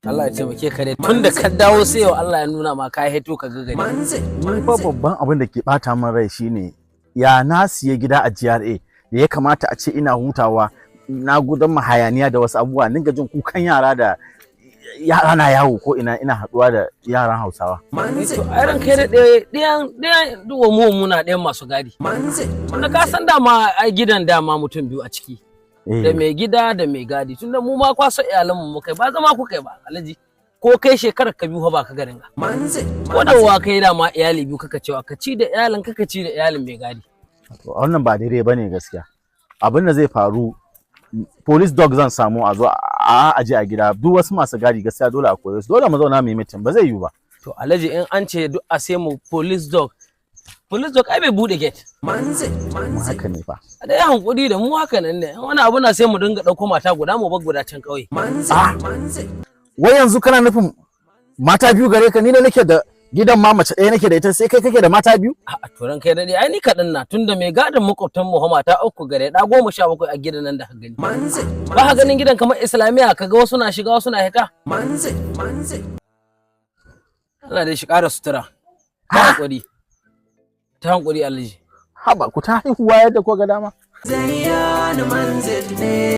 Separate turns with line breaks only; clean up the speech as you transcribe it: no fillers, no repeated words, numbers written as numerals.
Allah ya taimake ka dai, tun da ka dawo sai yau Allah ya nuna ma ka hito ka ga gari.
Ni fa babban abin da ke bata min rai shine ya na siya gida a GRA da ya kamata a ce ina hutawa, na gudan ma hayaniya da wasu abubuwa, ninga jin kukan yara da yara na yawo ko ina, ina haduwa da yaran Hausawa.
To ai ran kai da ɗayan ɗayan duwa mu muna ɗayan masu gadi. Tunda ka san dama ai gidan dama mutum biyu a ciki. Da mai gida da mai gadi, tunda mu ma kwaso iyalanmu mu kai, ba zama ku kai ba, Alhaji. Ko kai shekarar ka biyu fa ba ka garin ga. Ko da wa kai dama iyali biyu kaka cewa ka ci da iyalin kaka ci da iyalin mai gadi.
To, wannan ba daidai bane gaskiya. Abin da zai faru, police dog zan samu a zo a aje a gida. Duk wasu masu gadi gaskiya dole a kore su, dole mu zauna mu yi meeting, ba zai yiwu ba.
To Alhaji, in an ce duk a sai mu police dog, police dog ai bai bude gate.
Kuma haka ne fa.
A dai hankuri da mu haka nan ne. In wani abu na sai mu dinga ɗauko mata guda mu bar guda can ƙauye.
Ah, wai yanzu kana nufin mata biyu gare ka? Ni ne nake da gidan ma mace ɗaya nake da ita, sai kai kake da mata biyu?
A to ran kai daɗe, ai ni kaɗan na, tunda mai gadin makwabtan mu mata uku gare ɗa 17 a gidan nan da ka gani. Ba ka ganin gidan kamar Islamiyya, ka ga wasu na shiga wasu na hita. Allah dai shi ƙara sutura. Ta hankuri. Ta hankuri, Alhaji.
Haba, ku ta haihuwa yadda ko ga dama.
Zayyanu Manzil ne.